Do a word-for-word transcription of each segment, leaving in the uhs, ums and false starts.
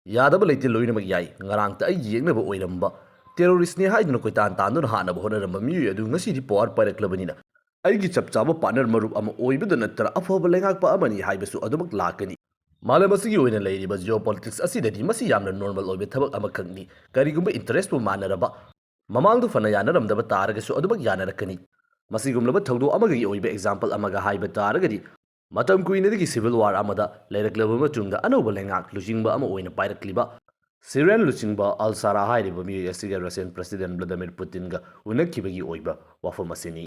ꯌꯥꯗꯕ ꯂꯩꯇꯦ, ꯂꯣꯏꯅꯃꯛ ꯌꯥꯏ꯫ ꯉꯔꯥꯡꯇ ꯑꯩꯒꯤ ꯌꯦꯛꯅꯕ ꯑꯣꯏꯔꯝꯕ, ꯇꯦꯔꯣꯔꯤꯁ꯭ꯠꯅꯤ ꯍꯥꯏꯗꯨꯅ ꯀꯣꯏꯇꯥꯟ ꯇꯥꯟꯗꯨꯅ ꯍꯥꯠꯅꯕ ꯍꯣꯠꯅꯔꯝꯕ ꯃꯤꯑꯣꯏ ꯑꯗꯨ ꯉꯁꯤꯗꯤ ꯄꯋꯥꯔ ꯄꯥꯏꯔꯛꯂꯕꯅꯤꯅ, ꯑꯩꯒꯤ ꯆꯞ ꯆꯥꯕ ꯄꯥꯔꯠꯅꯔ ꯃꯔꯨꯞ ꯑꯃ ꯑꯣꯏꯕꯗ ꯅꯠꯇꯅ ꯑꯐꯕ ꯂꯩꯉꯥꯛꯄ ꯑꯃꯅꯤ ꯍꯥꯏꯕꯁꯨ ꯑꯗꯨꯃꯛ ꯂꯥꯛꯀꯅꯤ꯫ ꯃꯥꯂꯦꯝ ꯑꯁꯤꯒꯤ ꯑꯣꯏꯅ ꯂꯩꯔꯤꯕ ꯖꯤꯑꯣ ꯄꯣꯂꯤꯇꯤꯛꯁ ꯑꯁꯤꯗꯗꯤ ꯃꯁꯤ ꯌꯥꯝꯅ ꯅꯣꯔꯃꯦꯜ ꯑꯣꯏꯕ ꯊꯕꯛ ꯑꯃꯈꯛꯅꯤ꯫ ꯀꯔꯤꯒꯨꯝꯕ ꯏꯟꯇꯔꯦꯁꯄꯨ ꯃꯥꯟꯅꯔꯕ, ꯃꯃꯥꯡꯗ ꯐꯅ ꯌꯥꯅꯔꯝꯗꯕ ꯇꯥꯔꯒꯁꯨ ꯑꯗꯨꯃꯛ ꯌꯥꯅꯔꯛꯀꯅꯤ꯫ ꯃꯁꯤꯒꯨꯝꯂꯕ ꯊꯧꯗꯣꯛ ꯑꯃꯒꯤ ꯑꯣꯏꯕ ꯑꯦꯛꯖꯥꯝꯄꯜ ꯑꯃꯒ ꯍꯥꯏꯕ ꯇꯥꯔꯒꯗꯤ, ꯃꯇꯝ ꯀꯨꯏꯅꯗꯒꯤ ꯁꯤꯚꯤꯜ ꯋꯥꯔ ꯑꯃꯗ ꯂꯩꯔꯛꯂꯕ ꯃꯇꯨꯡꯗ ꯑꯅꯧꯕ ꯂꯩꯉꯥꯛ ꯂꯨꯆꯤꯡꯕ ꯑꯃ ꯑꯣꯏꯅ ꯄꯥꯏꯔꯛꯂꯤꯕ ꯁꯤꯔꯤꯌꯥꯟ ꯂꯨꯆꯤꯡꯕ ꯑꯜ ꯁꯥꯔꯥ ꯍꯥꯏꯔꯤꯕ ꯃꯤꯑꯣꯏ ꯑꯁꯤꯒ ꯔꯁꯤꯌꯥꯟ ꯄ꯭ꯔꯁꯤꯗꯦꯟ ꯚ꯭ꯂꯥꯗꯤꯃꯤꯔ ꯄꯨꯇꯤꯟꯒ ꯎꯅꯈꯤꯕꯒꯤ ꯑꯣꯏꯕ ꯋꯥꯐꯝ ꯑꯁꯤꯅꯤ꯫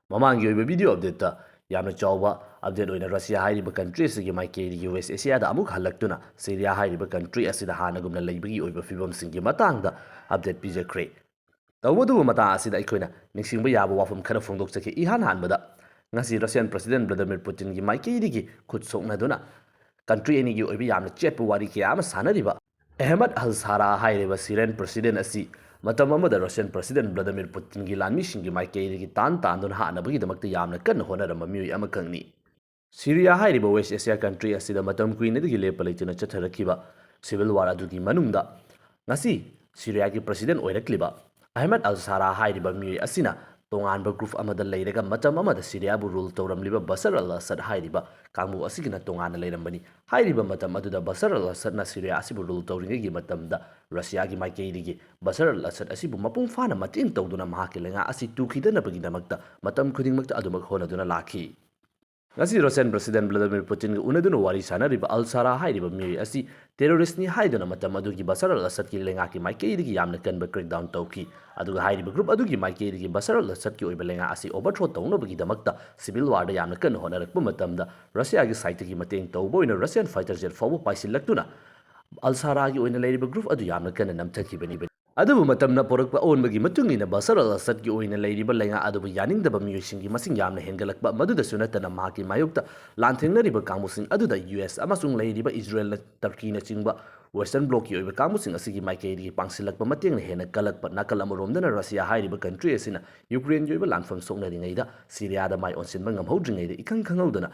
ꯃꯃꯥꯡꯒꯤ ꯑꯣꯏꯕ ꯚꯤꯗꯤꯑꯣ ꯑꯞꯗꯦꯠꯇ ꯌꯥꯝꯅ ꯆꯥꯎꯕ ꯑꯞꯗꯦꯠ ꯑꯣꯏꯅ ꯔꯁꯤꯌꯥ ꯍꯥꯏꯔꯤꯕ ꯀꯟꯇ꯭ꯔꯤ ꯑꯁꯤꯒꯤ ꯃꯥꯏꯀꯩꯗꯒꯤ ꯋꯦꯁ ꯑꯦꯁꯤꯌꯥꯗ ꯑꯃꯨꯛ ꯍꯜꯂꯛꯇꯨꯅ ꯁꯤꯔꯤꯌꯥ ꯍꯥꯏꯔꯤꯕ ꯀꯟꯇ꯭ꯔꯤ ꯑꯁꯤꯗ ꯍꯥꯟꯅꯒꯨꯝꯅ ꯂꯩꯕꯒꯤ ꯑꯣꯏꯕ ꯐꯤꯕꯝꯁꯤꯡꯒꯤ ꯃꯇꯥꯡꯗ ꯑꯞꯗꯦꯠ ꯄꯤꯖꯈ꯭ꯔꯦ꯫ ꯇꯧꯕꯇꯕꯨ ꯃꯇꯥꯡ ꯑꯁꯤꯗ ꯑꯩꯈꯣꯏꯅ ꯅꯤꯡꯁꯤꯡꯕ ꯌꯥꯕ ꯋꯥꯐꯝ ꯈꯔ ꯐꯣꯡꯗꯣꯛꯆꯈꯤ꯫ ꯏꯍꯥꯟ ꯍꯥꯟꯕꯗ ꯉꯁꯤ ꯔꯁꯤꯌꯥꯟ ꯄ꯭ꯔꯁꯤꯗꯦꯟ ꯚ꯭ꯂꯥꯗꯤꯃꯤꯔ ꯄꯨꯇꯤꯟꯒꯤ ꯃꯥꯏꯀꯩꯗꯒꯤ ꯈꯨꯠ ꯁꯣꯛꯅꯗꯨꯅ ꯀꯟꯇ꯭ꯔꯤ ꯑꯅꯤꯒꯤ ꯑꯣꯏꯕ ꯌꯥꯝꯅ ꯆꯦꯠꯄ ꯋꯥꯔꯤ ꯀꯌꯥ ꯑꯃ ꯁꯥꯟꯅꯔꯤꯕ ꯑꯍꯃꯗ ꯑꯜ ꯁꯥꯔꯥ ꯍꯥꯏꯔꯤꯕ ꯁꯤꯔꯤꯌꯥꯟ ꯄ꯭ꯔꯁꯤꯗꯦꯟ ꯑꯁꯤ ꯃꯇꯝ ꯑꯃꯗ ꯔꯁꯤꯌꯥꯟ ꯄ꯭ꯔꯁꯤꯗꯦꯟ ꯚ꯭ꯂꯥꯗꯤꯃꯤꯔ ꯄꯨꯇꯤꯟꯒꯤ ꯂꯥꯟꯃꯤꯁꯤꯡꯒꯤ ꯃꯥꯏꯀꯩꯗꯒꯤ ꯇꯥꯟ ꯇꯥꯟꯗꯨꯅ ꯍꯥꯠꯅꯕꯒꯤꯗꯃꯛꯇ ꯌꯥꯝꯅ ꯀꯟꯅ ꯍꯣꯠꯅꯔꯝꯕ ꯃꯤꯑꯣꯏ ꯑꯃꯈꯛꯅꯤ꯫ ꯁꯤꯔꯤꯌꯥ ꯍꯥꯏꯔꯤꯕ ꯋꯦꯁ ꯑꯦꯁꯤꯌꯥ ꯀꯟꯇ꯭ꯔꯤ ꯑꯁꯤꯗ ꯃꯇꯝ ꯀꯨꯏꯅꯗꯒꯤ ꯂꯦꯞꯄ ꯂꯩꯇꯅ ꯆꯠꯊꯔꯛꯈꯤꯕ ꯁꯤꯚꯤꯜ ꯋꯥꯔ ꯑꯗꯨꯒꯤ ꯃꯅꯨꯡꯗ ꯉꯁꯤ ꯁꯤꯔꯤꯌꯥꯒꯤ ꯄ꯭ꯔꯁꯤꯗꯦꯟ ꯑꯣꯏꯔꯛꯂꯤꯕ ꯑꯍꯃꯗ ꯑꯜ ꯁꯥꯔꯥ ꯍꯥꯏꯔꯤꯕ ꯃꯤꯑꯣꯏ ꯑꯁꯤꯅ ꯇꯣꯉꯥꯟꯕ ꯒ꯭ꯔꯨꯞ ꯑꯃꯗ ꯂꯩꯔꯒ ꯃꯇꯝ ꯑꯃꯗ ꯁꯤꯔꯤꯌꯥꯕꯨ ꯔꯨꯜ ꯇꯧꯔꯝꯂꯤꯕ ꯕꯁꯔ ꯑꯜ ꯑꯁꯗ ꯍꯥꯏꯔꯤꯕ ꯀꯥꯡꯕꯨ ꯑꯁꯤꯒꯤꯅ ꯇꯣꯉꯥꯟꯅ ꯂꯩꯔꯝꯕꯅꯤ꯫ ꯍꯥꯏꯔꯤꯕ ꯃꯇꯝ ꯑꯗꯨꯗ ꯕꯁꯔ ꯑꯜ ꯑꯁꯗꯅ ꯁꯤꯔꯤꯌꯥ ꯑꯁꯤꯕꯨ ꯔꯨꯜ ꯇꯧꯔꯤꯉꯩꯒꯤ ꯃꯇꯝꯗ ꯔꯁꯤꯌꯥꯒꯤ ꯃꯥꯏꯀꯩꯗꯒꯤ ꯕꯁꯔ ꯑꯜ ꯑꯁꯗ ꯑꯁꯤꯕꯨ ꯃꯄꯨꯡ ꯐꯥꯅ ꯃꯇꯦꯡ ꯇꯧꯗꯨꯅ ꯃꯍꯥꯛꯀꯤ ꯂꯩꯉꯥꯛ ꯑꯁꯤ ꯇꯨꯈꯤꯗꯅꯕꯒꯤꯗꯃꯛꯇ ꯃꯇꯝ ꯈꯨꯗꯤꯡꯃꯛꯇ ꯑꯗꯨꯃꯛ ꯍꯣꯠꯅꯗꯨꯅ ꯂꯥꯛꯈꯤ꯫ ꯉꯁꯤ ꯔꯁꯤꯌꯥꯟ ꯄ꯭ꯔꯁꯤꯗꯦꯟ ꯚ꯭ꯂꯥꯗꯤꯃꯤꯔ ꯄꯨꯇꯤꯟꯒ ꯎꯅꯗꯨꯅ ꯋꯥꯔꯤ ꯁꯥꯅꯔꯤꯕ ꯑꯜ ꯁꯥꯔꯥ ꯍꯥꯏꯔꯤꯕ ꯃꯤꯑꯣꯏ ꯑꯁꯤ ꯇꯦꯔꯣꯔꯤꯁ꯭ꯠꯅꯤ ꯍꯥꯏꯗꯨꯅ ꯃꯇꯝ ꯑꯗꯨꯒꯤ ꯕꯁꯔ ꯑꯜ ꯑꯁꯗꯀꯤ ꯂꯩꯉꯥꯛꯀꯤ ꯃꯥꯏꯀꯩꯗꯒꯤ ꯌꯥꯝꯅ ꯀꯟꯕ ꯀ꯭ꯔꯦꯛꯗꯥꯎꯟ ꯇꯧꯈꯤ꯫ ꯑꯗꯨꯒ ꯍꯥꯏꯔꯤꯕ ꯒ꯭ꯔꯨꯞ ꯑꯗꯨꯒꯤ ꯃꯥꯏꯀꯩꯗꯒꯤ ꯕꯁꯔ ꯑꯜ ꯑꯁꯗꯀꯤ ꯑꯣꯏꯕ ꯂꯩꯉꯥꯛ ꯑꯁꯤ ꯑꯣꯚꯔꯊ꯭ꯔꯣ ꯇꯧꯅꯕꯒꯤꯗꯃꯛꯇ ꯁꯤꯚꯤꯜ ꯋꯥꯔꯗ ꯌꯥꯝꯅ ꯀꯟꯅ ꯍꯣꯠꯅꯔꯛꯄ ꯃꯇꯝꯗ ꯔꯁꯤꯌꯥꯒꯤ ꯁꯥꯏꯠꯇꯒꯤ ꯃꯇꯦꯡ ꯇꯧꯕ ꯑꯣꯏꯅ ꯔꯁꯤꯌꯥꯟ ꯐꯥꯏꯇꯔ ꯖꯦꯠ ꯐꯥꯎꯕ ꯄꯥꯏꯁꯤꯜꯂꯛꯇꯨꯅ ꯑꯜ ꯁꯥꯔꯥꯒꯤ ꯑꯣꯏꯅ ꯂꯩꯔꯤꯕ ꯒ꯭ꯔꯨꯞ ꯑꯗꯨ ꯌꯥꯝꯅ ꯀꯟꯅ ꯅꯝꯊꯈꯤꯕꯅꯤ꯫ ꯑꯗꯨꯕꯨ ꯃꯇꯝꯅ ꯄꯨꯔꯛꯄ ꯑꯑꯣꯟꯕꯒꯤ ꯃꯇꯨꯡ ꯏꯟꯅ ꯕꯁꯔ ꯑꯜ ꯑꯁꯗꯀꯤ ꯑꯣꯏꯅ ꯂꯩꯔꯤꯕ ꯂꯩꯉꯥꯛ ꯑꯗꯨꯕꯨ ꯌꯥꯅꯤꯡꯗꯕ ꯃꯤꯑꯣꯏꯁꯤꯡꯒꯤ ꯃꯁꯤꯡ ꯌꯥꯝꯅ ꯍꯦꯟꯒꯠꯂꯛꯄ, ꯃꯗꯨꯗꯁꯨ ꯅꯠꯇꯅ ꯃꯍꯥꯛꯀꯤ ꯃꯥꯌꯣꯛꯇ ꯂꯥꯟꯊꯦꯡꯅꯔꯤꯕ ꯀꯥꯡꯕꯨꯁꯤꯡ ꯑꯗꯨꯗ ꯌꯨ ꯑꯦꯁ ꯑꯃꯁꯨꯡ ꯂꯩꯔꯤꯕ ꯏꯖꯔꯦꯜꯅ ꯇꯔꯀꯤꯅꯆꯤꯡꯕ ꯋꯦꯁꯇꯔꯟ ꯕ꯭ꯂꯣꯛꯀꯤ ꯑꯣꯏꯕ ꯀꯥꯡꯕꯨꯁꯤꯡ ꯑꯁꯤꯒꯤ ꯃꯥꯏꯀꯩꯗꯒꯤ ꯄꯥꯡꯁꯤꯜꯂꯛꯄ ꯃꯇꯦꯡꯅ ꯍꯦꯟꯅ ꯀꯜꯂꯛꯄ꯫ ꯅꯥꯀꯜ ꯑꯃꯔꯣꯝꯗꯅ ꯔꯁꯤꯌꯥ ꯍꯥꯏꯔꯤꯕ ꯀꯟꯇ꯭ꯔꯤ ꯑꯁꯤꯅ ꯌꯨꯀ꯭ꯔꯦꯟꯒꯤ ꯑꯣꯏꯕ ꯂꯥꯟꯐꯝ ꯁꯣꯛꯅꯔꯤꯉꯩꯗ ꯁꯤꯔꯤꯌꯥꯗ ꯃꯥꯏ ꯑꯣꯟꯁꯤꯟꯕ ꯉꯝꯍꯧꯗ꯭ꯔꯤꯉꯩꯗ ꯏꯈꯪ ꯈꯪꯍꯧꯗꯅ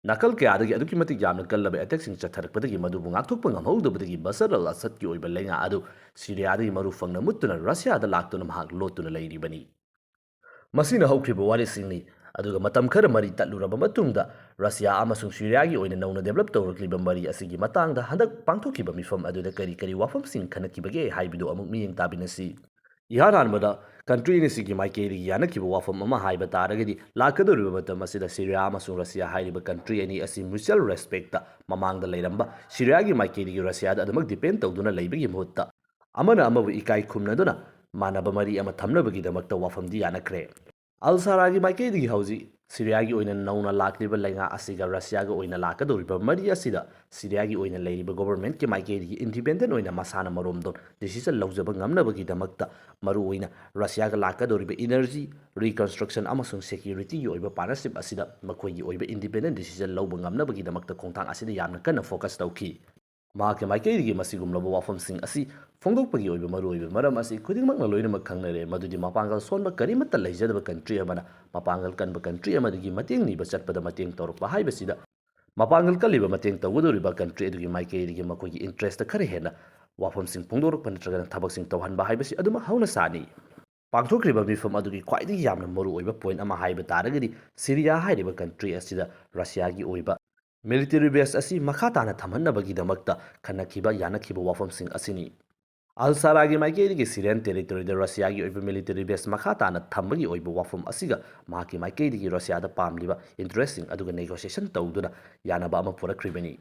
ꯅꯥꯀꯜ ꯀꯌꯥꯗꯒꯤ ꯑꯗꯨꯛꯀꯤ ꯃꯇꯤꯛ ꯌꯥꯝꯅ ꯀꯜꯂꯕ ꯑꯦꯇꯦꯛꯁꯤꯡ ꯆꯠꯊꯔꯛꯄꯗꯒꯤ ꯃꯗꯨꯕꯨ ꯉꯥꯛꯊꯣꯛꯄ ꯉꯝꯍꯧꯗꯕꯗꯒꯤ ꯕꯁꯔ ꯑꯜ ꯑꯁꯗꯀꯤ ꯑꯣꯏꯕ ꯂꯩꯉꯥꯛ ꯑꯗꯨ ꯁꯤꯔꯤꯌꯥꯗꯒꯤ ꯃꯔꯨ ꯐꯪꯅ ꯃꯨꯠꯇꯨꯅ ꯔꯁꯤꯌꯥꯗ ꯂꯥꯛꯇꯨꯅ ꯃꯍꯥꯛ ꯂꯣꯠꯇꯨꯅ ꯂꯩꯔꯤꯕꯅꯤ꯫ ꯃꯁꯤꯅ ꯍꯧꯈ꯭ꯔꯤꯕ ꯋꯥꯔꯤꯁꯤꯡꯅꯤ꯫ ꯑꯗꯨꯒ ꯃꯇꯝ ꯈꯔ ꯃꯔꯤ ꯇꯠꯂꯨꯔꯕ ꯃꯇꯨꯡꯗ ꯔꯁꯤꯌꯥ ꯑꯃꯁꯨꯡ ꯁꯤꯔꯤꯌꯥꯒꯤ ꯑꯣꯏꯅ ꯅꯧꯅ ꯗꯦꯕꯂꯞ ꯇꯧꯔꯛꯂꯤꯕ ꯃꯔꯤ ꯑꯁꯤꯒꯤ ꯃꯇꯥꯡꯗ ꯍꯟꯗꯛ ꯄꯥꯡꯊꯣꯛꯈꯤꯕ ꯃꯤꯐꯝ ꯑꯗꯨꯗ ꯀꯔꯤ ꯀꯔꯤ ꯋꯥꯐꯝꯁꯤꯡ ꯈꯟꯅꯈꯤꯕꯒꯦ ꯍꯥꯏꯕꯗꯨ ꯑꯃꯨꯛ ꯃꯤꯠꯌꯦꯡ ꯇꯥꯕꯤꯅꯁꯤ꯫ ꯏꯍꯥꯟ ꯍꯥꯟꯕꯗ ꯀꯟꯇ꯭ꯔꯤ ꯑꯅꯤꯁꯤꯒꯤ ꯃꯥꯏꯀꯩꯗꯒꯤ ꯌꯥꯅꯈꯤꯕ ꯋꯥꯐꯝ ꯑꯃ ꯍꯥꯏꯕ ꯇꯥꯔꯒꯗꯤ ꯂꯥꯛꯀꯗꯧꯔꯤꯕ ꯃꯇꯝ ꯑꯁꯤꯗ ꯁꯤꯔꯤꯌꯥ ꯑꯃꯁꯨꯡ ꯔꯁꯤꯌꯥ ꯍꯥꯏꯔꯤꯕ ꯀꯟꯇ꯭ꯔꯤ ꯑꯅꯤ ꯑꯁꯤ mutual respectꯇ ꯃꯃꯥꯡꯗ ꯂꯩꯔꯝꯕ ꯁꯤꯔꯤꯌꯥꯒꯤ ꯃꯥꯏꯀꯩꯗꯒꯤ ꯔꯁꯤꯌꯥꯗ ꯑꯗꯨꯃꯛ depend ꯇꯧꯗꯨꯅ ꯂꯩꯕꯒꯤ ꯃꯍꯨꯠꯇ ꯑꯃꯅ ꯑꯃꯕꯨ ꯏꯀꯥꯏ ꯈꯨꯝꯅꯗꯨꯅ ꯃꯥꯟꯅꯕ ꯃꯔꯤ ꯑꯃ ꯊꯝꯅꯕꯒꯤꯗꯃꯛꯇ ꯋꯥꯐꯝꯗꯤ ꯌꯥꯅꯈ꯭ꯔꯦ꯫ ꯑꯜ ꯁꯥꯔꯥꯒꯤ ꯃꯥꯏꯀꯩꯗꯒꯤ ꯍꯧꯖꯤꯛ ꯁꯤꯔꯤꯌꯥꯒꯤ ꯑꯣꯏꯅ ꯅꯧꯅ ꯂꯥꯛꯂꯤꯕ ꯂꯩꯉꯥꯛ ꯑꯁꯤꯒ ꯔꯁꯤꯌꯥꯒꯤ ꯑꯣꯏꯅ ꯂꯥꯛꯀꯗꯧꯔꯤꯕ ꯃꯔꯤ ꯑꯁꯤꯗ ꯁꯤꯔꯤꯌꯥꯒꯤ ꯑꯣꯏꯅ ꯂꯩꯔꯤꯕ ꯒꯣꯚꯔꯟꯃꯦꯟꯠꯀꯤ ꯃꯥꯏꯀꯩꯗꯒꯤ independent ꯑꯣꯏꯅ ꯃꯁꯥꯅ ꯃꯔꯣꯝꯗꯣꯝ decision ꯂꯧꯖꯕ ꯉꯝꯅꯕꯒꯤꯗꯃꯛꯇ ꯃꯔꯨꯑꯣꯏꯅ ꯔꯁꯤꯌꯥꯒ ꯂꯥꯛꯀꯗꯧꯔꯤꯕ energy, reconstruction ꯑꯃꯁꯨꯡ securityꯒꯤ ꯑꯣꯏꯕ partnership ꯑꯁꯤꯗ ꯃꯈꯣꯏꯒꯤ ꯑꯣꯏꯕ independent decision ꯂꯧꯕ ꯉꯝꯅꯕꯒꯤꯗꯃꯛꯇ ꯈꯣꯡꯊꯥꯡ ꯑꯁꯤꯗ ꯌꯥꯝꯅ ꯀꯟꯅ focus ꯇꯧꯈꯤ꯫ ꯃꯍꯥꯛꯀꯤ ꯃꯥꯏꯀꯩꯗꯒꯤ ꯃꯁꯤꯒꯨꯝꯂꯕ ꯋꯥꯐꯝꯁꯤꯡ ꯑꯁꯤ ꯐꯣꯡꯗꯣꯛꯄꯒꯤ ꯑꯣꯏꯕ ꯃꯔꯨꯑꯣꯏꯕ ꯃꯔꯝ ꯑꯁꯤ ꯈꯨꯗꯤꯡꯃꯛꯅ ꯂꯣꯏꯅꯃꯛ ꯈꯪꯅꯔꯦ, ꯃꯗꯨꯗꯤ ꯃꯄꯥꯡꯒꯜ ꯁꯣꯟꯕ ꯀꯔꯤꯃꯠꯇ ꯂꯩꯖꯗꯕ ꯀꯟꯇ꯭ꯔꯤ ꯑꯃꯅ ꯃꯄꯥꯡꯒꯜ ꯀꯟꯕ ꯀꯟꯇ꯭ꯔꯤ ꯑꯃꯗꯒꯤ ꯃꯇꯦꯡ ꯅꯤꯕ ꯆꯠꯄꯗ ꯃꯇꯦꯡ ꯇꯧꯔꯛꯄ ꯍꯥꯏꯕꯁꯤꯗ ꯃꯄꯥꯡꯒꯜ ꯀꯜꯂꯤꯕ ꯃꯇꯦꯡ ꯇꯧꯒꯗꯧꯔꯤꯕ ꯀꯟꯇ꯭ꯔꯤ ꯑꯗꯨꯒꯤ ꯃꯥꯏꯀꯩꯗꯒꯤ ꯃꯈꯣꯏꯒꯤ interestꯇ ꯈꯔ ꯍꯦꯟꯅ ꯋꯥꯐꯝꯁꯤꯡ ꯐꯣꯡꯗꯣꯔꯛꯄ ꯅꯠꯇ꯭ꯔꯒꯅ ꯊꯕꯛꯁꯤꯡ ꯇꯧꯍꯟꯕ ꯍꯥꯏꯕꯁꯤ ꯑꯗꯨꯃꯛ ꯍꯧꯅ ꯁꯥꯅꯤ꯫ ꯄꯥꯡꯊꯣꯛꯈ꯭ꯔꯤꯕ ꯃꯤꯐꯝ ꯑꯗꯨꯒꯤ ꯈ꯭ꯋꯥꯏꯗꯒꯤ ꯌꯥꯝꯅ ꯃꯔꯨꯑꯣꯏꯕ point ꯑꯃ ꯍꯥꯏꯕ ꯇꯥꯔꯒꯗꯤ ꯁꯤꯔꯤꯌꯥ ꯍꯥꯏꯔꯤꯕ ꯀꯟꯇ꯭ꯔꯤ ꯑꯁꯤꯗ ꯔꯁꯤꯌꯥꯒꯤ ꯑꯣꯏꯕ military base ꯑꯁꯤ ꯃꯈꯥ ꯇꯥꯅ ꯊꯝꯍꯟꯅꯕꯒꯤꯗꯃꯛꯇ ꯈꯟꯅꯈꯤꯕ ꯌꯥꯅꯈꯤꯕ ꯋꯥꯐꯝꯁꯤꯡ ꯑꯁꯤꯅꯤ꯫ ꯑꯜ ꯁꯥꯔꯥꯒꯤ ꯃꯥꯏꯀꯩꯗꯒꯤ ꯁꯤꯔꯤꯌꯥꯟ territoryꯗ ꯔꯁꯤꯌꯥꯒꯤ ꯑꯣꯏꯕ military base ꯃꯈꯥ ꯇꯥꯅ ꯊꯝꯕꯒꯤ ꯑꯣꯏꯕ ꯋꯥꯐꯝ ꯑꯁꯤꯒ ꯃꯍꯥꯛꯀꯤ ꯃꯥꯏꯀꯩꯗꯒꯤ ꯔꯁꯤꯌꯥꯗ ꯄꯥꯝꯂꯤꯕ interestꯁꯤꯡ ꯑꯗꯨꯒ negotiation ꯇꯧꯗꯨꯅ ꯌꯥꯅꯕ ꯑꯃ ꯄꯨꯔꯛꯈ꯭ꯔꯤꯕꯅꯤ꯫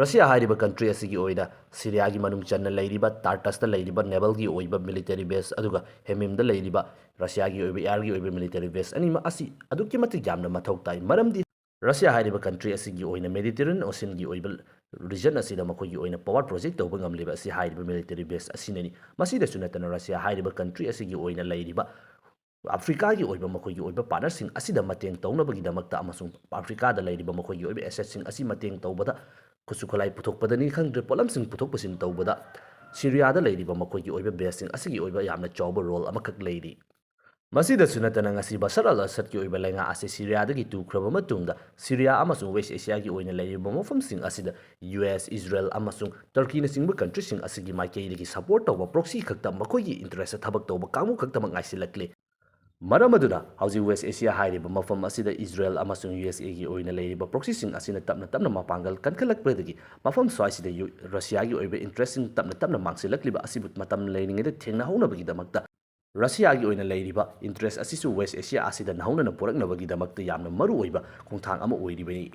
ꯔꯁꯤꯌꯥ ꯍꯥꯏꯔꯤꯕ ꯀꯟꯇ꯭ꯔꯤ ꯑꯁꯤꯒꯤ ꯑꯣꯏꯅ ꯁꯤꯔꯤꯌꯥꯒꯤ ꯃꯅꯨꯡ ꯆꯟꯅ ꯂꯩꯔꯤꯕ ꯇꯥꯔꯇꯁꯇ ꯂꯩꯔꯤꯕ navalꯒꯤ ꯑꯣꯏꯕ military base ꯑꯗꯨꯒ ꯍꯦꯃꯤꯝꯗ ꯂꯩꯔꯤꯕ ꯔꯁꯤꯌꯥꯒꯤ ꯑꯣꯏꯕ airꯒꯤ ꯑꯣꯏꯕ military base ꯑꯅꯤꯃꯛ ꯑꯁꯤ ꯑꯗꯨꯛꯀꯤ ꯃꯇꯤꯛ ꯌꯥꯝꯅ ꯃꯊꯧ ꯇꯥꯏ꯫ ꯃꯔꯝꯗꯤ ꯔꯁꯤꯌꯥ ꯍꯥꯏꯔꯤꯕ ꯀꯟꯇ꯭ꯔꯤ ꯑꯁꯤꯒꯤ ꯑꯣꯏꯅ Mediterranean Oceanꯒꯤ ꯑꯣꯏꯕ region ꯑꯁꯤꯗ ꯃꯈꯣꯏꯒꯤ ꯑꯣꯏꯅ power project ꯇꯧꯕ ꯉꯝꯂꯤꯕ ꯑꯁꯤ ꯍꯥꯏꯔꯤꯕ military base ꯑꯁꯤꯅꯅꯤ꯫ ꯃꯁꯤꯗꯁꯨ ꯅꯠꯇꯅ ꯔꯁꯤꯌꯥ ꯍꯥꯏꯔꯤꯕ ꯀꯟꯇ꯭ꯔꯤ ꯑꯁꯤꯒꯤ ꯑꯣꯏꯅ ꯂꯩꯔꯤꯕ ꯑꯐ꯭ꯔꯤꯀꯥꯒꯤ ꯑꯣꯏꯕ ꯃꯈꯣꯏꯒꯤ ꯑꯣꯏꯕ partnerꯁꯤꯡ ꯑꯁꯤꯗ ꯃꯇꯦꯡ ꯇꯧꯅꯕꯒꯤꯗꯃꯛꯇ ꯑꯃꯁꯨꯡ ꯑꯐ꯭ꯔꯤꯀꯥꯗ ꯂꯩꯔꯤꯕ ꯃꯈꯣꯏꯒꯤ ꯑꯣꯏꯕ assetꯁꯤꯡ ꯑꯁꯤ ꯃꯇꯦꯡ ꯇꯧꯕꯗ, ꯈꯨꯠꯁꯨ ꯈꯨꯠꯂꯥꯏ ꯄꯨꯊꯣꯛꯄꯗꯅꯤ ꯈꯪꯗ꯭ꯔꯦ, ꯄꯣꯠꯂꯝꯁꯤꯡ ꯄꯨꯊꯣꯛ ꯄꯨꯁꯤꯟ ꯇꯧꯕꯗ ꯁꯤꯔꯤꯌꯥꯗ ꯂꯩꯔꯤꯕ ꯃꯈꯣꯏꯒꯤ ꯑꯣꯏꯕ baseꯁꯤꯡ ꯑꯁꯤꯒꯤ ꯑꯣꯏꯕ ꯌꯥꯝꯅ ꯆꯥꯎꯕ role ꯑꯃꯈꯛ ꯂꯩꯔꯤ꯫ ꯃꯁꯤꯗꯁꯨ ꯅꯠꯇꯅ, ꯉꯁꯤ ꯕꯁꯔ ꯑꯜ ꯑꯁꯗꯀꯤ ꯑꯣꯏꯕ ꯂꯩꯉꯥꯛ ꯑꯁꯤ ꯁꯤꯔꯤꯌꯥꯗꯒꯤ ꯇꯨꯈ꯭ꯔꯕ ꯃꯇꯨꯡꯗ, ꯁꯤꯔꯤꯌꯥ ꯑꯃꯁꯨꯡ ꯋꯦꯁ ꯑꯦꯁꯤꯌꯥꯒꯤ ꯑꯣꯏꯅ ꯂꯩꯔꯤꯕ ꯃꯐꯝꯁꯤꯡ ꯑꯁꯤꯗ ꯌꯨ ꯑꯦꯁ, ꯏꯖꯔꯦꯜ ꯑꯃꯁꯨꯡ ꯇꯔꯀꯤꯅꯆꯤꯡꯕ ꯀꯟꯇ꯭ꯔꯤꯁꯤꯡ ꯑꯁꯤꯒꯤ ꯃꯥꯏꯀꯩꯗꯒꯤ ꯁꯄꯣꯔꯠ ꯇꯧꯕ ꯄ꯭ꯔꯣꯛꯁꯤ ꯈꯛꯇ, ꯃꯈꯣꯏꯒꯤ ꯏꯟꯇꯔꯦꯁꯇ ꯊꯕꯛ ꯇꯧꯕ ꯀꯥꯡꯕꯨ ꯈꯛꯇꯃꯛ ꯉꯥꯏꯁꯤꯜꯂꯛꯂꯦ꯫ ꯃꯔꯝ ꯑꯗꯨꯅ ꯍꯧꯖꯤꯛ ꯋꯦꯁ ꯑꯦꯁꯤꯌꯥ ꯍꯥꯏꯔꯤꯕ ꯃꯐꯝ ꯑꯁꯤꯗ ꯏꯖꯔꯦꯜ ꯑꯃꯁꯨꯡ ꯌꯨ ꯑꯦꯁ ꯑꯦꯒꯤ ꯑꯣꯏꯅ ꯂꯩꯔꯤꯕ ꯄ꯭ꯔꯣꯛꯁꯤꯁꯤꯡ ꯑꯁꯤꯅ ꯇꯞꯅ ꯇꯞꯅ ꯃꯄꯥꯡꯒꯜ ꯀꯟꯈꯠꯂꯛꯄꯗꯒꯤ, ꯃꯐꯝ ꯁ꯭ꯋꯥꯏꯁꯤꯗ ꯌꯨ-, ꯔꯁꯤꯌꯥꯒꯤ ꯑꯣꯏꯕ ꯏꯟꯇꯔꯦꯁꯁꯤꯡ ꯇꯞꯅ ꯇꯞꯅ ꯃꯥꯡꯁꯤꯜꯂꯛꯂꯤꯕ ꯑꯁꯤꯕꯨ ꯃꯇꯝ ꯂꯩꯔꯤꯉꯩꯗ ꯊꯦꯡꯅꯍꯧꯅꯕꯒꯤꯗꯃꯛꯇ, ꯔꯁꯤꯌꯥꯒꯤ ꯑꯣꯏꯅ ꯂꯩꯔꯤꯕ ꯏꯟꯇꯔꯦꯁ ꯑꯁꯤꯁꯨ ꯋꯦꯁ ꯑꯦꯁꯤꯌꯥ ꯑꯁꯤꯗ ꯅꯧꯍꯧꯅꯅ ꯄꯨꯔꯛꯅꯕꯒꯤꯗꯃꯛꯇ ꯌꯥꯝꯅ ꯃꯔꯨ ꯑꯣꯏꯕ ꯈꯣꯡꯊꯥꯡ ꯑꯃ ꯑꯣꯏꯔꯤꯕꯅꯤ꯫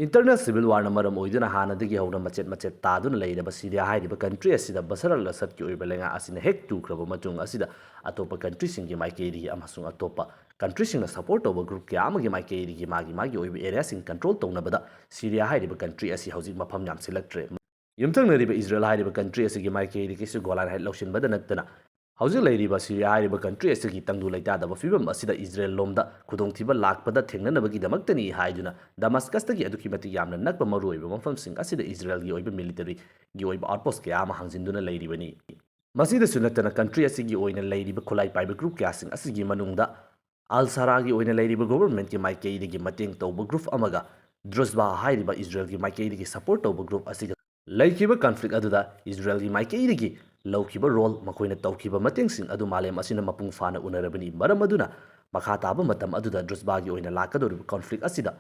ꯏꯟꯇꯔꯅꯦꯜ ꯁꯤꯚꯤꯜ ꯋꯥꯔꯅ ꯃꯔꯝ ꯑꯣꯏꯗꯨꯅ ꯍꯥꯟꯅꯗꯒꯤ ꯍꯧꯅ ꯃꯆꯦꯠ ꯃꯆꯦꯠ ꯇꯥꯗꯨꯅ ꯂꯩꯔꯕ ꯁꯤꯔꯤꯌꯥ ꯍꯥꯏꯔꯤꯕ ꯀꯟꯇ꯭ꯔꯤ ꯑꯁꯤꯗ ꯕꯁꯔ ꯑꯜ ꯑꯁꯗꯀꯤ ꯑꯣꯏꯕ ꯂꯩꯉꯥꯛ ꯑꯁꯤꯅ ꯍꯦꯛ ꯇꯨꯈ꯭ꯔꯕ ꯃꯇꯨꯡ ꯑꯁꯤꯗ, ꯑꯇꯣꯞꯄ ꯀꯟꯇ꯭ꯔꯤꯁꯤꯡꯒꯤ ꯃꯥꯏꯀꯩꯗꯒꯤ ꯑꯃꯁꯨꯡ ꯑꯇꯣꯞꯄ ꯀꯟꯇ꯭ꯔꯤꯁꯤꯡꯅ ꯁꯄꯣꯔꯠ ꯇꯧꯕ ꯒ꯭ꯔꯨꯞ ꯀꯌꯥ ꯑꯃꯒꯤ ꯃꯥꯏꯀꯩꯗꯒꯤ ꯃꯥꯒꯤ ꯃꯥꯒꯤ ꯑꯣꯏꯕ ꯑꯦꯔꯤꯌꯥꯁꯤꯡ ꯀꯟꯇ꯭ꯔꯣꯜ ꯇꯧꯅꯕꯗ ꯁꯤꯔꯤꯌꯥ ꯍꯥꯏꯔꯤꯕ ꯀꯟꯇ꯭ꯔꯤ ꯑꯁꯤ ꯍꯧꯖꯤꯛ ꯃꯐꯝ ꯌꯥꯝꯁꯤꯜꯂꯛꯇ꯭ꯔꯦ꯫ ꯌꯨꯝꯊꯪꯅꯔꯤꯕ ꯏꯖꯔꯦꯜ ꯍꯥꯏꯔꯤꯕ ꯀꯟꯇ꯭ꯔꯤ ꯑꯁꯤꯒꯤ ꯃꯥꯏꯀꯩꯗꯒꯤꯁꯨ ꯒꯣꯂꯥꯟ ꯍꯥꯏꯠ ꯂꯧꯁꯤꯟꯕꯗ ꯅꯠꯇꯅ, ꯍꯧꯖꯤꯛ ꯂꯩꯔꯤꯕ ꯁꯤꯔꯤꯌꯥ ꯍꯥꯏꯔꯤꯕ ꯀꯟꯇ꯭ꯔꯤ ꯑꯁꯤꯒꯤ ꯇꯪꯗꯨ ꯂꯩꯇꯥꯗꯕ ꯐꯤꯕꯝ ꯑꯁꯤꯗ ꯏꯖꯔꯦꯜ ꯂꯣꯝꯗ ꯈꯨꯗꯣꯡꯊꯤꯕ ꯂꯥꯛꯄꯗ ꯊꯦꯡꯅꯅꯕꯒꯤꯗꯃꯛꯇꯅꯤ ꯍꯥꯏꯗꯨꯅ, ꯗꯃꯁꯀꯁꯇꯒꯤ ꯑꯗꯨꯛꯀꯤ ꯃꯇꯤꯛ ꯌꯥꯝꯅ ꯅꯛꯄ ꯃꯔꯨꯑꯣꯏꯕ ꯃꯐꯝꯁꯤꯡ ꯑꯁꯤꯗ ꯏꯖꯔꯦꯜꯒꯤ ꯑꯣꯏꯕ ꯃꯤꯂꯤꯇꯔꯤꯒꯤ ꯑꯣꯏꯕ ꯑꯥꯎꯠꯄꯣꯁ ꯀꯌꯥ ꯑꯃ ꯍꯥꯡꯖꯤꯟꯗꯨꯅ ꯂꯩꯔꯤꯕꯅꯤ꯫ ꯃꯁꯤꯗꯁꯨ ꯅꯠꯇꯅ, ꯀꯟꯇ꯭ꯔꯤ ꯑꯁꯤꯒꯤ ꯑꯣꯏꯅ ꯂꯩꯔꯤꯕ ꯈꯨꯠꯂꯥꯏ ꯄꯥꯏꯕ ꯒ꯭ꯔꯨꯞ ꯀꯌꯥꯁꯤꯡ ꯑꯁꯤꯒꯤ ꯃꯅꯨꯡꯗ ꯑꯜ ꯁꯔꯥꯒꯤ ꯑꯣꯏꯅ ꯂꯩꯔꯤꯕ ꯒꯣꯚꯔꯟꯃꯦꯟꯠꯀꯤ ꯃꯥꯏꯀꯩꯗꯒꯤ ꯃꯇꯦꯡ ꯇꯧꯕ ꯒ꯭ꯔꯨꯞ ꯑꯃꯒ ꯗ꯭ꯔꯨꯖꯕꯥ ꯍꯥꯏꯔꯤꯕ ꯏꯖꯔꯦꯜꯒꯤ ꯃꯥꯏꯀꯩꯗꯒꯤ ꯁꯄꯣꯔꯠ ꯇꯧꯕ ꯒ꯭ꯔꯨꯞ ꯑꯁꯤꯒ ꯂꯩꯈꯤꯕ ꯀꯟꯐ꯭ꯂꯤꯛ ꯑꯗꯨꯗ ꯏꯖꯔꯦꯜꯒꯤ ꯃꯥꯏꯀꯩꯗꯒꯤ ꯂꯧꯈꯤꯕ ꯔꯣꯜ, ꯃꯈꯣꯏꯅ ꯇꯧꯈꯤꯕ ꯃꯇꯦꯡꯁꯤꯡ ꯑꯗꯨ ꯃꯥꯂꯦꯝ ꯑꯁꯤꯅ ꯃꯄꯨꯡ ꯐꯥꯅ ꯎꯅꯔꯕꯅꯤ꯫ ꯃꯔꯝ ꯑꯗꯨꯅ, ꯃꯈꯥ ꯇꯥꯕ ꯃꯇꯝ ꯑꯗꯨꯗ ꯗ꯭ꯔꯨꯖꯕꯥꯒꯤ ꯑꯣꯏꯅ ꯂꯥꯛꯀꯗꯧꯔꯤꯕ ꯀꯟꯐ꯭ꯂꯤꯛ ꯑꯁꯤꯗ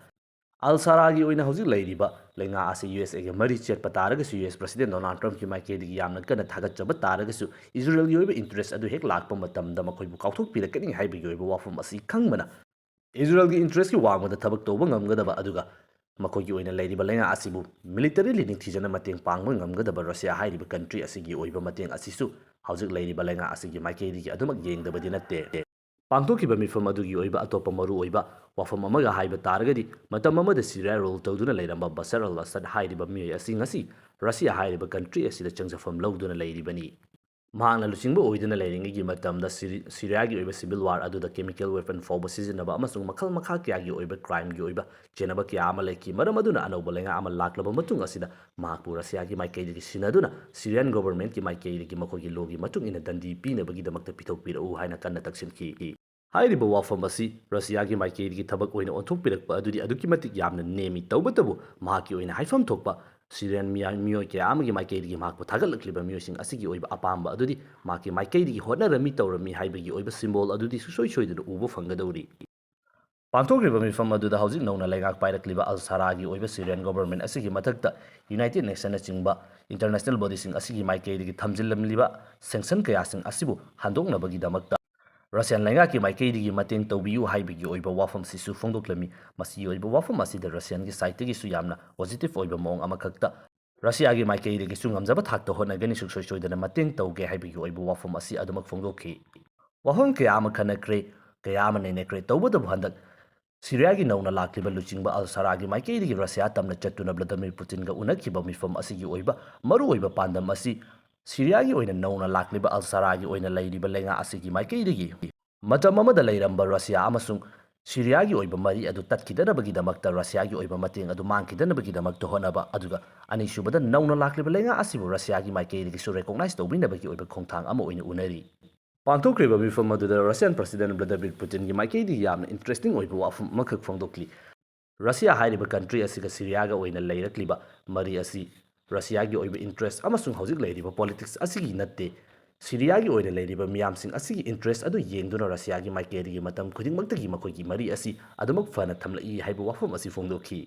ꯑꯜ ꯁꯔꯥꯒꯤ ꯑꯣꯏꯅ ꯍꯧꯖꯤꯛ ꯂꯩꯔꯤꯕ ꯂꯩꯉꯥꯛ ꯑꯁꯤ ꯌꯨ ꯑꯦꯁ ꯑꯦꯒ ꯃꯔꯤ ꯆꯦꯠꯄ ꯇꯥꯔꯒꯁꯨ, ꯌꯨ ꯑꯦꯁ ꯄ꯭ꯔꯁꯤꯗꯦꯟꯠ ꯗꯣꯅꯥꯜꯗ ꯇ꯭ꯔꯝꯞꯀꯤ ꯃꯥꯏꯀꯩꯗꯒꯤ ꯌꯥꯝꯅ ꯀꯟꯅ ꯊꯥꯒꯠꯆꯕ ꯇꯥꯔꯒꯁꯨ, ꯏꯖꯔꯦꯜꯒꯤ ꯑꯣꯏꯕ ꯏꯟꯇꯔꯦꯁ ꯑꯗꯨ ꯍꯦꯛ ꯂꯥꯛꯄ ꯃꯇꯝꯗ ꯃꯈꯣꯏꯕꯨ ꯀꯥꯎꯊꯣꯛꯄꯤꯔꯛꯀꯅꯤ ꯍꯥꯏꯕꯒꯤ ꯑꯣꯏꯕ ꯋꯥꯐꯝ ꯑꯁꯤ ꯈꯪꯕꯅ, ꯏꯖꯔꯦꯜꯒꯤ ꯏꯟꯇꯔꯦꯁꯀꯤ ꯋꯥꯡꯃꯗ ꯊꯕꯛ ꯇꯧꯕ ꯉꯝꯒꯗꯕ, ꯑꯗꯨꯒ ꯃꯈꯣꯏꯒꯤ ꯑꯣꯏꯅ ꯂꯩꯔꯤꯕ ꯂꯩꯉꯥꯛ ꯑꯁꯤꯕꯨ ꯃꯤꯂꯤꯇꯔꯤꯂꯤ ꯅꯤꯡꯊꯤꯖꯅ ꯃꯇꯦꯡ ꯄꯥꯡꯕ ꯉꯝꯒꯗꯕ ꯔꯁꯤꯌꯥ ꯍꯥꯏꯔꯤꯕ ꯀꯟꯇ꯭ꯔꯤ ꯑꯁꯤꯒꯤ ꯑꯣꯏꯕ ꯃꯇꯦꯡ ꯑꯁꯤꯁꯨ ꯍꯧꯖꯤꯛ ꯂꯩꯔꯤꯕ ꯂꯩꯉꯥꯛ ꯑꯁꯤꯒꯤ ꯃꯥꯏꯀꯩꯗꯒꯤ ꯑꯗꯨꯃꯛ ꯌꯦꯡꯗꯕꯗꯤ ꯅꯠꯇꯦ꯫ ꯄꯥꯡꯊꯣꯛꯈꯤꯕ ꯃꯤꯐꯝ ꯑꯗꯨꯒꯤ ꯑꯣꯏꯕ ꯑꯇꯣꯞꯄ ꯃꯔꯨꯑꯣꯏꯕ ꯋꯥꯐꯝ ꯑꯃꯒ ꯍꯥꯏꯕ ꯇꯥꯔꯒꯗꯤ, ꯃꯇꯝ ꯑꯃꯗ ꯁꯤꯔꯤꯌꯥ ꯔꯨꯜ ꯇꯧꯗꯨꯅ ꯂꯩꯔꯝꯕ ꯕꯁꯔ ꯑꯜ ꯑꯁꯗ ꯍꯥꯏꯔꯤꯕ ꯃꯤꯑꯣꯏ ꯑꯁꯤ ꯉꯁꯤ ꯔꯁꯤꯌꯥ ꯍꯥꯏꯔꯤꯕ ꯀꯟꯇ꯭ꯔꯤ ꯑꯁꯤꯗ ꯆꯪꯖꯐꯝ ꯂꯧꯗꯨꯅ ꯂꯩꯔꯤꯕꯅꯤ꯫ ꯃꯍꯥꯛꯅ ꯂꯨꯆꯤꯡꯕ ꯑꯣꯏꯗꯨꯅ ꯂꯩꯔꯤꯉꯩꯒꯤ ꯃꯇꯝꯗ ꯁꯤꯔꯤ-, ꯁꯤꯔꯤꯌꯥꯒꯤ ꯑꯣꯏꯕ ꯁꯤꯚꯤꯜ ꯋꯥꯔ ꯑꯗꯨꯗ ꯀꯦꯃꯤꯀꯦꯜ ꯋꯦꯄꯟ ꯐꯥꯎꯕ ꯁꯤꯖꯤꯟꯅꯕ ꯑꯃꯁꯨꯡ ꯃꯈꯜ ꯃꯈꯥ ꯀꯌꯥꯒꯤ ꯑꯣꯏꯕ ꯀ꯭ꯔꯥꯏꯝꯒꯤ ꯑꯣꯏꯕ ꯆꯦꯟꯅꯕ ꯀꯌꯥ ꯑꯃ ꯂꯩꯈꯤ꯫ ꯃꯔꯝ ꯑꯗꯨꯅ, ꯑꯅꯧꯕ ꯂꯩꯉꯥꯛ ꯑꯃ ꯂꯥꯛꯂꯕ ꯃꯇꯨꯡ ꯑꯁꯤꯗ ꯃꯍꯥꯛꯄꯨ ꯔꯁꯤꯌꯥꯒꯤ ꯃꯥꯏꯀꯩꯗꯒꯤ ꯁꯤꯟꯅꯗꯨꯅ ꯁꯤꯔꯤꯌꯥꯟ ꯒꯣꯚꯔꯟꯃꯦꯟꯠꯀꯤ ꯃꯥꯏꯀꯩꯗꯒꯤ ꯃꯈꯣꯏꯒꯤ ꯂꯣꯒꯤ ꯃꯇꯨꯡ ꯏꯟꯅ ꯗꯟꯗꯤ ꯄꯤꯅꯕꯒꯤꯗꯃꯛꯇ ꯄꯤꯊꯣꯛꯄꯤꯔꯛꯎ ꯍꯥꯏꯅ ꯀꯟꯅ ꯇꯛꯁꯤꯟꯈꯤ꯫ ꯍꯥꯏꯔꯤꯕ ꯋꯥꯐꯝ ꯑꯁꯤ ꯔꯁꯤꯌꯥꯒꯤ ꯃꯥꯏꯀꯩꯗꯒꯤ ꯊꯕꯛ ꯑꯣꯏꯅ ꯑꯣꯟꯊꯣꯛꯄꯤꯔꯛꯄ ꯑꯗꯨꯗꯤ ꯑꯗꯨꯛꯀꯤ ꯃꯇꯤꯛ ꯌꯥꯝꯅ ꯅꯦꯝꯃꯤ꯫ ꯇꯧꯕꯇꯕꯨ ꯃꯍꯥꯛꯀꯤ ꯑꯣꯏꯅ ꯍꯥꯏꯐꯝ ꯊꯣꯛꯄ ꯁꯤꯔꯤꯌꯥꯟ ꯃꯤꯌꯥ-, ꯃꯤꯑꯣꯏ ꯀꯌꯥ ꯑꯃꯒꯤ ꯃꯥꯏꯀꯩꯗꯒꯤ ꯃꯍꯥꯛꯄꯨ ꯊꯥꯒꯠꯂꯛꯂꯤꯕ ꯃꯤꯑꯣꯏꯁꯤꯡ ꯑꯁꯤꯒꯤ ꯑꯣꯏꯕ ꯑꯄꯥꯝꯕ ꯑꯗꯨꯗꯤ ꯃꯍꯥꯛꯀꯤ ꯃꯥꯏꯀꯩꯗꯒꯤ ꯍꯣꯠꯅꯔꯝꯃꯤ ꯇꯧꯔꯝꯃꯤ ꯍꯥꯏꯕꯒꯤ ꯑꯣꯏꯕ symbol ꯑꯗꯨꯗꯤ ꯁꯨꯡꯁꯣꯏ ꯁꯣꯏꯗꯅ ꯎꯕ ꯐꯪꯒꯗꯧꯔꯤ꯫ ꯄꯥꯡꯊꯣꯛꯈ꯭ꯔꯤꯕ ꯃꯤꯐꯝ ꯑꯗꯨꯗ ꯍꯧꯖꯤꯛ ꯅꯧꯅ ꯂꯩꯉꯥꯛ ꯄꯥꯏꯔꯛꯂꯤꯕ ꯑꯜ ꯁꯔꯥꯒꯤ ꯑꯣꯏꯕ ꯁꯤꯔꯤꯌꯥꯟ government ꯑꯁꯤꯒꯤ ꯃꯊꯛꯇ United Nation ꯅꯆꯤꯡꯕ international bodyꯁꯤꯡ ꯑꯁꯤꯒꯤ ꯃꯥꯏꯀꯩꯗꯒꯤ ꯊꯝꯖꯤꯜꯂꯝꯂꯤꯕ sanction ꯀꯌꯥꯁꯤꯡ ꯑꯁꯤꯕꯨ ꯍꯟꯗꯣꯛꯅꯕꯒꯤꯗꯃꯛꯇ ꯔꯁꯤꯌꯥꯟ ꯂꯩꯉꯥꯛꯀꯤ ꯃꯥꯏꯀꯩꯗꯒꯤ ꯃꯇꯦꯡ ꯇꯧꯕꯤꯌꯨ ꯍꯥꯏꯕꯒꯤ ꯑꯣꯏꯕ ꯋꯥꯐꯝꯁꯤꯁꯨ ꯐꯣꯡꯗꯣꯛꯂꯝꯃꯤ꯫ ꯃꯁꯤꯒꯤ ꯑꯣꯏꯕ ꯋꯥꯐꯝ ꯑꯁꯤꯗ ꯔꯁꯤꯌꯥꯟꯒꯤ sideꯇꯒꯤꯁꯨ ꯌꯥꯝꯅ positive ꯑꯣꯏꯕ ꯃꯑꯣꯡ ꯑꯃꯈꯛꯇ ꯔꯁꯤꯌꯥꯒꯤ ꯃꯥꯏꯀꯩꯗꯒꯤꯁꯨ ꯉꯝꯖꯕ ꯊꯥꯛꯇ ꯍꯣꯠꯅꯒꯅꯤ, ꯁꯨꯡꯁꯣꯏ ꯁꯣꯏꯗꯅ ꯃꯇꯦꯡ ꯇꯧꯒꯦ ꯍꯥꯏꯕꯒꯤ ꯑꯣꯏꯕ ꯋꯥꯐꯝ ꯑꯁꯤ ꯑꯗꯨꯃꯛ ꯐꯣꯡꯗꯣꯛꯈꯤ꯫ ꯋꯥꯐꯝ ꯀꯌꯥ ꯑꯃ ꯈꯟꯅꯈ꯭ꯔꯦ, ꯀꯌꯥ ꯑꯃ ꯅꯩꯅꯈ꯭ꯔꯦ꯫ ꯇꯧꯕꯇꯕꯨ ꯍꯟꯗꯛ ꯁꯤꯔꯤꯌꯥꯒꯤ ꯅꯧꯅ ꯂꯥꯛꯂꯤꯕ ꯂꯨꯆꯤꯡꯕ ꯑꯜ ꯁꯔꯥꯒꯤ ꯃꯥꯏꯀꯩꯗꯒꯤ ꯔꯁꯤꯌꯥ ꯇꯝꯅ ꯆꯠꯇꯨꯅ ꯚ꯭ꯂꯥꯗꯤꯃꯤꯔ ꯄꯨꯇꯤꯟꯒ ꯎꯅꯈꯤꯕ ꯃꯤꯐꯝ ꯑꯁꯤꯒꯤ ꯑꯣꯏꯕ ꯃꯔꯨꯑꯣꯏꯕ ꯄꯥꯟꯗꯝ ꯑꯁꯤ ꯁꯤꯔꯤꯌꯥꯒꯤ ꯑꯣꯏꯅ ꯅꯧꯅ ꯂꯥꯛꯂꯤꯕ ꯑꯜ ꯁꯔꯥꯒꯤ ꯑꯣꯏꯅ ꯂꯩꯔꯤꯕ ꯂꯩꯉꯥꯛ ꯑꯁꯤꯒꯤ ꯃꯥꯏꯀꯩꯗꯒꯤ ꯃꯇꯝ ꯑꯃꯗ ꯂꯩꯔꯝꯕ ꯔꯁꯤꯌꯥ ꯑꯃꯁꯨꯡ ꯁꯤꯔꯤꯌꯥꯒꯤ ꯑꯣꯏꯕ ꯃꯔꯤ ꯑꯗꯨ ꯇꯠꯈꯤꯗꯅꯕꯒꯤꯗꯃꯛꯇ, ꯔꯁꯤꯌꯥꯒꯤ ꯑꯣꯏꯕ ꯃꯇꯦꯡ ꯑꯗꯨ ꯃꯥꯡꯈꯤꯗꯅꯕꯒꯤꯗꯃꯛꯇ ꯍꯣꯠꯅꯕ, ꯑꯗꯨꯒ ꯑꯅꯤꯁꯨꯕꯗ ꯅꯧꯅ ꯂꯥꯛꯂꯤꯕ ꯂꯩꯉꯥꯛ ꯑꯁꯤꯕꯨ ꯔꯁꯤꯌꯥꯒꯤ ꯃꯥꯏꯀꯩꯗꯒꯤꯁꯨ recognize ꯇꯧꯕꯤꯅꯕꯒꯤ ꯑꯣꯏꯕ ꯈꯣꯡꯊꯥꯡ ꯑꯃ ꯑꯣꯏꯅ ꯎꯅꯔꯤ꯫ ꯄꯥꯡꯊꯣꯛꯈ꯭ꯔꯤꯕ ꯃꯤꯐꯝ ꯑꯗꯨꯗ ꯔꯁꯤꯌꯥꯟ president ꯚ꯭ꯂꯥꯗꯤꯃꯤꯔ ꯄꯨꯇꯤꯟꯒꯤ ꯃꯥꯏꯀꯩꯗꯒꯤ ꯌꯥꯝꯅ interesting ꯑꯣꯏꯕ ꯋꯥꯐꯝ ꯑꯃꯈꯛ ꯐꯣꯡꯗꯣꯛꯂꯤ꯫ ꯔꯁꯤꯌꯥ ꯍꯥꯏꯔꯤꯕ country ꯑꯁꯤꯒ ꯁꯤꯔꯤꯌꯥꯒ ꯑꯣꯏꯅ ꯂꯩꯔꯛꯂꯤꯕ ꯃꯔꯤ ꯑꯁꯤ ꯔꯁꯤꯌꯥꯒꯤ ꯑꯣꯏꯕ interest ꯑꯃꯁꯨꯡ ꯍꯧꯖꯤꯛ ꯂꯩꯔꯤꯕ politics ꯑꯁꯤꯒꯤ ꯅꯠꯇꯦ꯫ ꯁꯤꯔꯤꯌꯥꯒꯤ ꯑꯣꯏꯅ ꯂꯩꯔꯤꯕ ꯃꯤꯌꯥꯝꯁꯤꯡ ꯑꯁꯤꯒꯤ interest ꯑꯗꯨ ꯌꯦꯡꯗꯨꯅ ꯔꯁꯤꯌꯥꯒꯤ ꯃꯥꯏꯀꯩꯗꯒꯤ ꯃꯇꯝ ꯈꯨꯗꯤꯡꯃꯛꯇꯒꯤ ꯃꯈꯣꯏꯒꯤ ꯃꯔꯤ ꯑꯁꯤ ꯑꯗꯨꯃꯛ ꯐꯅ ꯊꯝꯂꯛꯏ ꯍꯥꯏꯕ ꯋꯥꯐꯝ ꯑꯁꯤ ꯐꯣꯡꯗꯣꯛꯈꯤ꯫